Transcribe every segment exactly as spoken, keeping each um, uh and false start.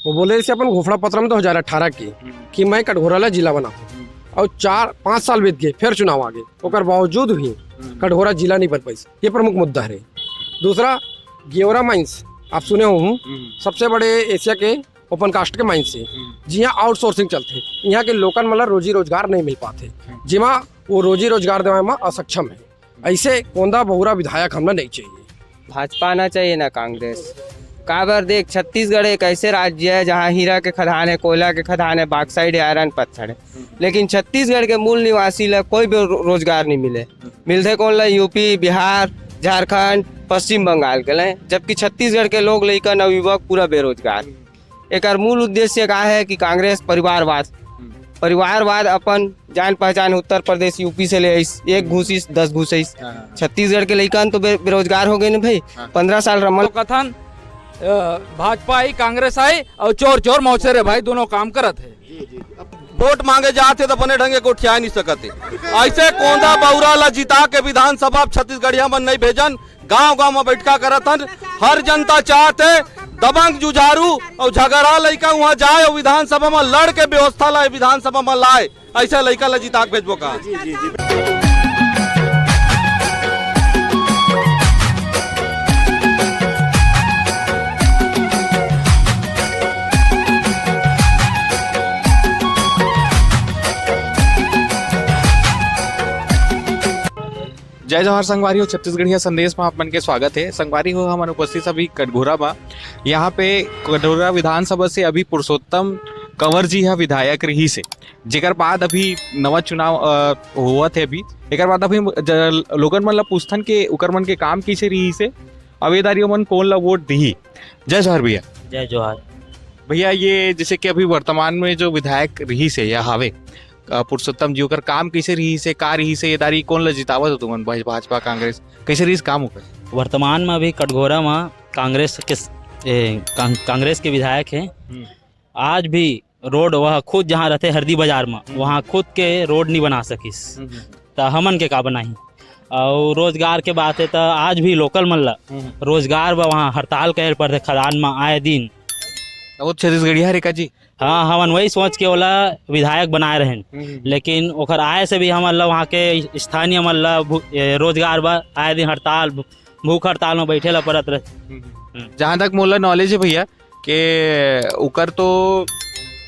वो बोले से अपन घोषणा पत्र में दो हज़ार अठारह के कि मैं कटघोरा ला जिला बनाहूँ, और चार पाँच साल बीत गए, फिर चुनाव आ गए, ओकर बावजूद भी कटघोरा जिला नहीं बन पाइस। ये प्रमुख मुद्दा है। दूसरा, गेवरा माइंस आप सुने हो, सबसे बड़े एशिया के ओपन कास्ट के माइंस है, जिहाँ आउटसोर्सिंग चलते, यहाँ के लोकल मतलब रोजी रोजगार नहीं मिल पाते, जिमा वो रोजी रोजगार देवाए में असक्षम है। ऐसे कोंदा बहुरा विधायक हमला नहीं चाहिए। भाजपा आना चाहिए ना कांग्रेस। काबर देख, छत्तीसगढ़ एक ऐसे राज्य है जहाँ हीरा के खदान है, कोयला के खदान है, बॉक्साइट है, आयरन पत्थर है, लेकिन छत्तीसगढ़ के मूल निवासी ला कोई भी रो-, रोजगार नहीं मिले। मिलते कौन ला? यूपी, बिहार, झारखंड, पश्चिम बंगाल के ले, जबकि छत्तीसगढ़ के लोग, लइका, नवयुवक पूरा बेरोजगार। एकर मूल उद्देश्य का है कि कांग्रेस परिवारवाद, परिवारवाद अपन जान पहचान उत्तर प्रदेश, यूपी से ले आइस, एक घुसिस, दस घुसिस। हाँ, हाँ, हाँ। छत्तीसगढ़ के लइकन तो बे-, बेरोजगार हो गए ना भाई। हाँ। पंद्रह साल रमन तो कथन, अ, भाजपा आई, कांग्रेस आई और चोर चोर मौसे रे भाई, दोनों काम करत है। वोट मांगे जात है तो अपने ढंगे गोठिया नहीं सकत है। ऐसे कोंदा बौरा ला जिता के विधानसभा अब छत्तीसगढ़िया मन नहीं भेजन, गांव गांव में बैठका करत हन। हर जनता चाहत है दबंग जुझारू और झगड़ा लइका वहां जाए और विधानसभा में लड़ के व्यवस्था लाए, विधानसभा में लाए, ऐसा लइका ला जिता के भेजबो का? जय जोहार संगवारी हो, छत्तीसगढ़िया संदेश में आप मन के स्वागत है। संगवारी हो, हमन उपस्थित अभी कटघोरा बा। यहाँ पे कटघोरा विधानसभा से अभी पुरुषोत्तम कंवर जी ह विधायक रहिस हे, जेकर बाद अभी नवा चुनाव, अ, होवत हे अभी। एकर बाद अभी ज-, लोगन मन ला पूछथन के उकर मन के काम कइसे रहिस हे, अब ए दारी ओमन कोन ला वोट दिही। जय जोहार भैया। जय जोहार। भैया, ये जैसे कि अभी वर्तमान में जो विधायक रहिस हे या हावे, अ, पुरुषोत्तम जी, ओकर काम कइसे रहिस हे, का रहिस हे, ये दारी कोन ला जितावत हो तुमन, भाज-, भाजपा, कांग्रेस, कइसे रहिस काम ओकर? वर्तमान में अभी कटघोरा में कांग्रेस के स-, ए, कां-, कांग्रेस के विधायक हे। हम्म। आज भी रोड वह खुद जहाँ रहते हरदी बाजार में, हम्म। वहाँ खुद के रोड नहीं बना सकिस। हम्म। त हमन के का बनाही? और रोजगार के बात है त आज भी लोकल मन ला हम्म। रोजगार बा, वहाँ हड़ताल करे पड़थे खदान में आए दिन। त वो छत्तीसगढ़िया हरे का जी? हाँ, हमन वही सोच के ओला विधायक बनाए रहेन, हम्म। लेकिन ओकर आए से भी हमन ला वहाँ के स्थानीय मन ला भू-, ए, रोजगार बा, आए दिन हड़ताल, भू-, भूख हड़ताल में बैठे ला पड़त रहे। हम्म। हम्म। जहाँ तक मोला knowledge है भैया, के उकर तो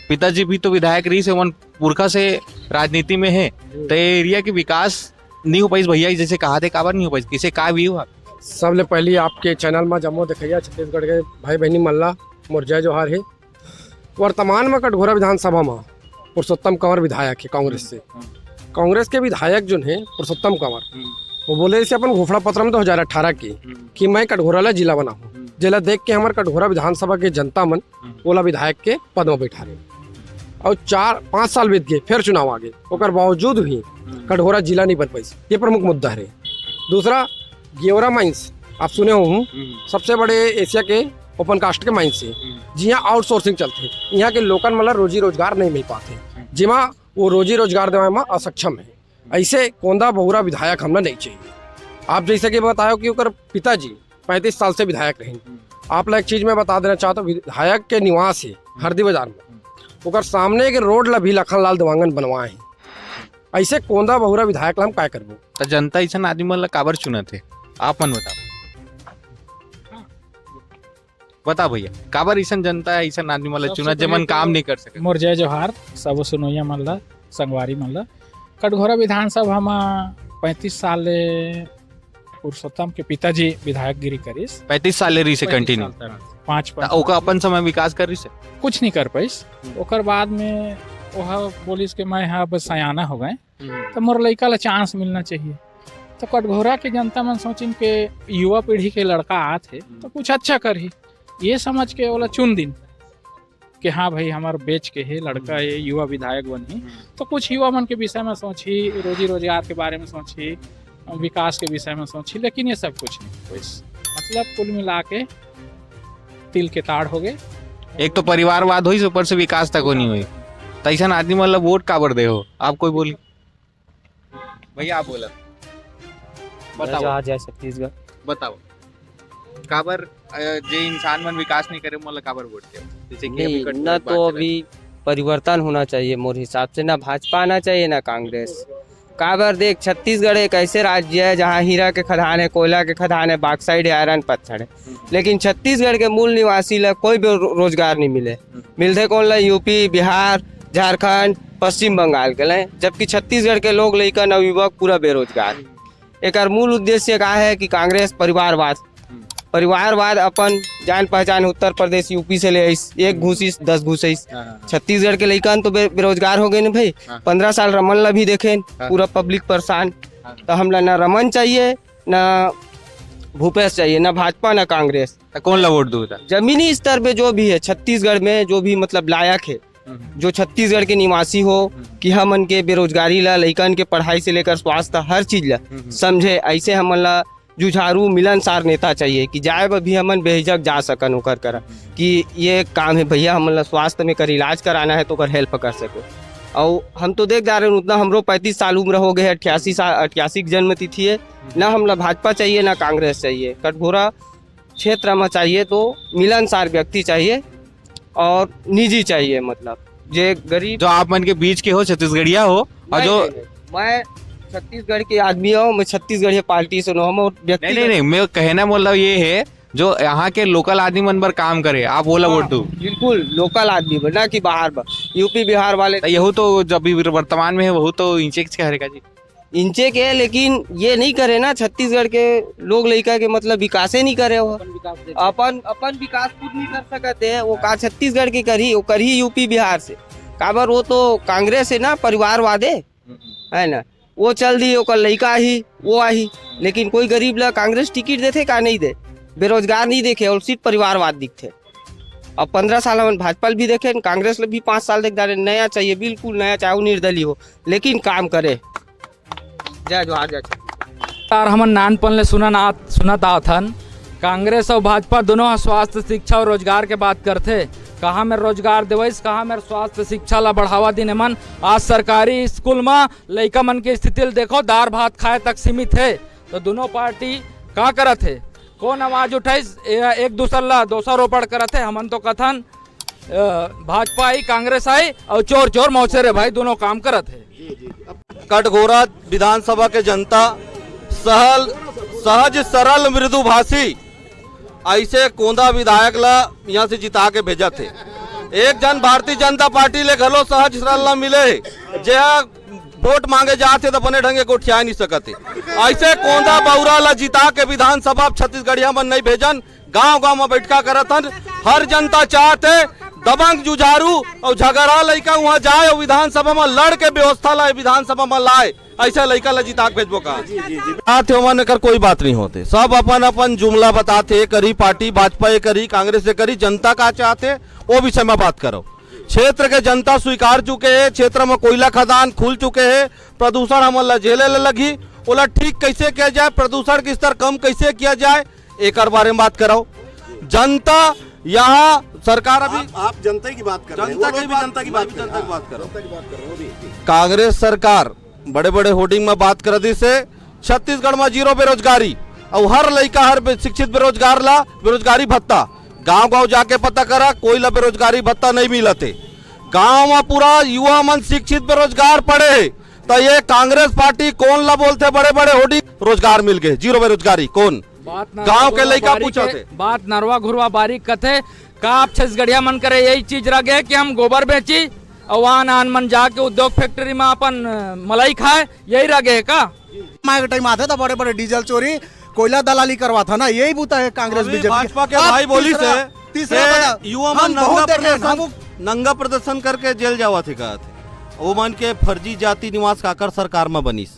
पिताजी भी तो विधायक रहिस हे, ओमन पुरखा से राजनीति में हे, हम्म। त ये एरिया के विकास नहीं हो पाइस भैया, जैसे कहा थे काबर नहीं हो पाइस, किसे का भी हुआ? सबले पहली आपके चैनल में जम्मो देखैया छत्तीसगढ़ के भाई बहनी मन ला मोर जय जोहार हे। वर्तमान में कटघोरा विधानसभा में पुरुषोत्तम कंवर विधायक हे कांग्रेस से। हम्म। कांग्रेस के विधायक जोन हे पुरुषोत्तम कंवर, हम्म। वो बोले से अपन घोषणा पत्र में दो हज़ार अठारह के हम्म। कि मैं कटघोरा ला जिला बनाहूँ, हम्म। जेला देख के हमर कटघोरा विधानसभा के जनता मन हम्म। ओला विधायक के पद में बैठारे। और चार पाँच साल बीत गए, फिर चुनाव आ गए, ओकर बावजूद भी हम्म। कटघोरा जिला नहीं बन पाइस। ये प्रमुख मुद्दा है। दूसरा, गेवरा माइंस आप सुने हो, हम्म। सबसे बड़े एशिया के ओपन कास्ट के माइंस है, हम्म। जिहाँ आउटसोर्सिंग चलथे, यहाँ के लोकल मन ला रोजी रोजगार नहीं मिल पाथे, हम्म। जिमा वो रोजी रोजगार देवाए में असक्षम है। ऐसे कोंदा बहुरा विधायक हमला नहीं चाहिए। आप जैसे कि बतायो कि ओकर पिताजी पैंतीस साल से विधायक रहे। हम्म। आप ला एक चीज मैं बता देना चाहता हूँ, विधायक के निवास है हम्म। हरदी बाजार में, हम्म। ओकर सामने के रोड ला भी लखन लाल देवांगन बनवाए हैं। ऐसे कोंदा बहुरा विधायक ला हम काय करबो? त जनता ऐसन आदमी मन ला काबर चुनत हे, आप मन बताओ। बता भैया, काबर अइसन जनता अइसन आदमी मन ला सबसे चुनत, जेमन पहले काम तो नहीं कर सकत? मोर जय जोहार सबो सुनोइया मन ला, संगवारी मन ला। कटघोरा विधानसभा म पैंतीस साल ले पुरुषोत्तम के पिताजी विधायकगिरी करिस। पैंतीस साल ले रहिस हे पैंतीस continue? साल तक। पाँच, त पाँच ओकर अपन समय विकास कर रहिस हे? कुछ नहीं कर पाइस। हम्म। ओकर बाद में ओह बोलिस के मैं ह अब सयाना हो गए, हम्म। त मोर लइका ला chance मिलना चाहिए। त कटघोरा के जनता मन सोचिन के युवा पीढ़ी के लड़का आत हे, हम्म। त कुछ अच्छा करही, ये समझ के ओला चुन दिन कि हाँ भाई, हमर batch के हे लड़का, हम्म। ये युवा विधायक बनही। हम्म। त कुछ युवा मन के विषय में सोचही, रोजी रोजगार के बारे में सोचही, विकास के विषय में सोचही, लेकिन ये सब कुछ नहीं होइस। मतलब कुल मिला के तिल के ताड़ हो गए। एक तो परिवारवाद होइस, ऊपर से विकास तक नहीं होई। त अइसन आदमी मन ला वोट काबर दे हो? आप कोई बोली? भैया, आप बोला। जय बताओ। जोहार, जय छत्तीसगढ़। बताओ। काबर, अ, जे इंसान मन विकास नहीं करे, मोला काबर वोट देव? जैसे कि नहीं, अभी कटघोरा ना की तो बात चलत अभी परिवर्तन होना चाहिए मोर हिसाब से, ना भाजपा आना चाहिए, ना कांग्रेस। काबर देख, छत्तीसगढ़ एक ऐसे राज्य है, जहाँ हीरा के खदान है, कोयला के खदान है, बॉक्साइट है, आयरन पत्थर है, लेकिन छत्तीसगढ़ के मूल निवासी ला कोई भी रो-, रोजगार नहीं मिले। मिलथे कौन ला? यूपी, बिहार, झारखंड, पश्चिम बंगाल के ले, जबकि छत्तीसगढ़ के लोग, लइका, नवयुवक पूरा बेरोजगार। एकर मूल उद्देश्य का है कि कांग्रेस परिवारवाद, हम्म। परिवारवाद अपन जान पहचान उत्तर प्रदेश, यूपी से ले आइस, एक घुसिस, दस घुसइस। हाँ, हाँ, हाँ। छत्तीसगढ़ के लइकन तो बे-, बेरोजगार हो गए ना भाई। हाँ। पंद्रह साल रमन ला भी देखेन, हाँ। पूरा पब्लिक परेशान। हाँ। तो हमला ना रमन चाहिए, ना भूपेश चाहिए, ना भाजपा, ना कांग्रेस। तो कौन ला वोट दूँ? जमीनी स्तर पे जो भी है, छत्तीसगढ़ में जो भी, मतलब, लायक है, हम्म। जो छत्तीसगढ़ के निवासी हो, हम्म। कि हमन के बेरोजगारी ला, लइकन के पढ़ाई से लेकर स्वास्थ्य, हर चीज ला हम्म। समझे, ऐसे हमन ला जुझारू, मिलनसार नेता चाहिए कि जाए बर भी हमन बेहिचक जा सकन ओकर करा कि ये एक काम है भैया, हमन ला स्वास्थ्य में कर इलाज कराना है तो ओकर हेल्प कर सके। और हम तो देख जा रहे हैं, उतना हमरो पैंतीस साल उम्र हो गए है, अट्ठासी साल, अट्ठासी की जन्म तिथि है। ना हमला भाजपा चाहिए, ना कांग्रेस चाहिए। कटघोरा क्षेत्र में चाहिए तो मिलनसार व्यक्ति चाहिए और निजी चाहिए, मतलब, जे गरीब। जो आप मन के बीच के हो, छत्तीसगढ़िया हो, और नहीं, जो नहीं, नहीं। मैं छत्तीसगढ़ के आदमी हूँ, मैं छत्तीसगढ़िया पार्टी से नो, हम और व्यक्ति नहीं, नहीं, नहीं, मैं कहना मतलब ये है, जो यहाँ के लोकल आदमी मन बर काम करे, आप ओला हाँ, वोट दो। बिल्कुल, लोकल आदमी बर, ना कि बाहर बर, यूपी बिहार वाले। तो यहू तो जब भी वर्तमान में है, वहू तो इंचेक्स का हरे का जी। इंचे के, लेकिन ये नहीं करे ना, छत्तीसगढ़ के लोग लइका के, मतलब, विकासे नहीं करे हो। अपन विकास देख अपन, अपन विकास खुद नहीं कर सकते हैं, वो का छत्तीसगढ़ के करही, वो करही यूपी बिहार से। काबर, वो तो कांग्रेस है ना, परिवारवाद है, है ना, वो चल दी, ओकर लइका ही, वो आही, लेकिन कोई गरीब ला कांग्रेस टिकट देथे का? नहीं दे। बेरोजगार नहीं देखे और सिर्फ परिवारवाद दिखथे। अब पंद्रह साल हमन भाजपा ल भी देखे, कांग्रेस ल भी पाँच साल देख डारे, नया चाहिए, बिल्कुल नया, चाहे वो निर्दलीय हो, लेकिन काम करे। जय जोहार, जय छत्तीसगढ़। यार, हमन नानपन ले सुनन आत, सुनत आवत हन, कांग्रेस अउ भाजपा दोनों ह स्वास्थ्य, शिक्षा अउ रोजगार के बात करथे। कहाँ में रोजगार देवइस, कहाँ में स्वास्थ्य, शिक्षा ला बढ़ावा दिन एमन? आज सरकारी स्कूल म लइका मन के स्थिति ल देखो, दार भात खाए तक सीमित हे। तो दोनों पार्टी का करत हे? कौन आवाज उठाइस? ए-, एक दूसर ला दोषारोपण करत हे। हमन तो कथन, अ, भाजपा आई, कांग्रेस आई, और चोर चोर मौसे रे भाई, दोनों काम करत हे। कटघोरा विधानसभा के जनता सहल, सहज, सरल, मृदुभाषी ऐसे कोंदा विधायक ला यहाँ से जिता के भेजत हे। एक जन भारतीय जनता पार्टी ले घलो सहज सरल ला मिले हे, जे हा वोट मांगे जात हे तो बने ढंग के गोठिया नहीं सकत हे। ऐसे कोंदा बौरा ला जिता के विधानसभा छत्तीसगढ़िया मन नहीं भेजन, गांव गांव में बैठका करत हन। हर जनता चाहत हे दबंग, जुझारू और झगड़ा लइका वहां जाए और विधानसभा में लड़ के व्यवस्था लाए, विधानसभा में लाए। ऐसा लइका ला जिता के भेजबो का? बात हे, ओमन एकर कोई बात नहीं होते, सब अपन अपन जुमला बताते, ये करी पार्टी, भाजपा ये करी, कांग्रेस ये करी, जनता का चाहते, वो विषय में बात करो। क्षेत्र के जनता स्वीकार चुके हे, क्षेत्र में कोयला खदान खुल चुके हे, प्रदूषण हमन ला झेले ले लगही, ओला ठीक कैसे किया जाए, प्रदूषण के स्तर कम कैसे किया जाए, एकर बारे में बात कराओ। जनता यहाँ सरकार अभी आप, आप जनता की बात कर रहे हैं, जनता वो लोग की भी बात, जनता की मैं बात भी कर रहे हैं। जनता की बात कर रहा हूँ। जनता की बात कर रहे हैं, वो भी। कांग्रेस सरकार बड़े बड़े होर्डिंग में बात कर दी से छत्तीसगढ़ में जीरो बेरोजगारी, और हर लइका, हर बे-, शिक्षित बेरोजगार ला बेरोजगारी भत्ता। गांव गांव जाके पता करा, कोई ला बेरोजगारी भत्ता नहीं मिलत हे। गांव में पूरा युवा मन शिक्षित बेरोजगार पड़े हे, तो ये कांग्रेस पार्टी कौन ला बोलथे बड़े बड़े होर्डिंग, रोजगार मिल गए, जीरो बेरोजगारी कौन? बात नरवा गांव के घुरवा लइका बारी पूछत के, हे। बात नरवा घुरवा बारी कथे, का आप छत्तीसगढ़िया मन करे यही चीज रह गए कि हम गोबर बेची और आन आन मन जाके उद्योग फैक्ट्री में अपन, अ, मलाई खाए, यही रह गए का? माय के टाइम आथे तो बड़े बड़े डीजल चोरी, कोयला दलाली करवाथा ना, यही बूता है कांग्रेस अभी बीजेपी के। भाजपा के अब भाई बोली तीसरा, से तीसरा के बता, युवा मन हम नंगा बहुत देखे हैं, प्रदर्शन, हम नंगा प्रदर्शन करके जेल जावा थे, कहा थे। वो मन के फर्जी जाति निवास काकर सरकार में बनिस।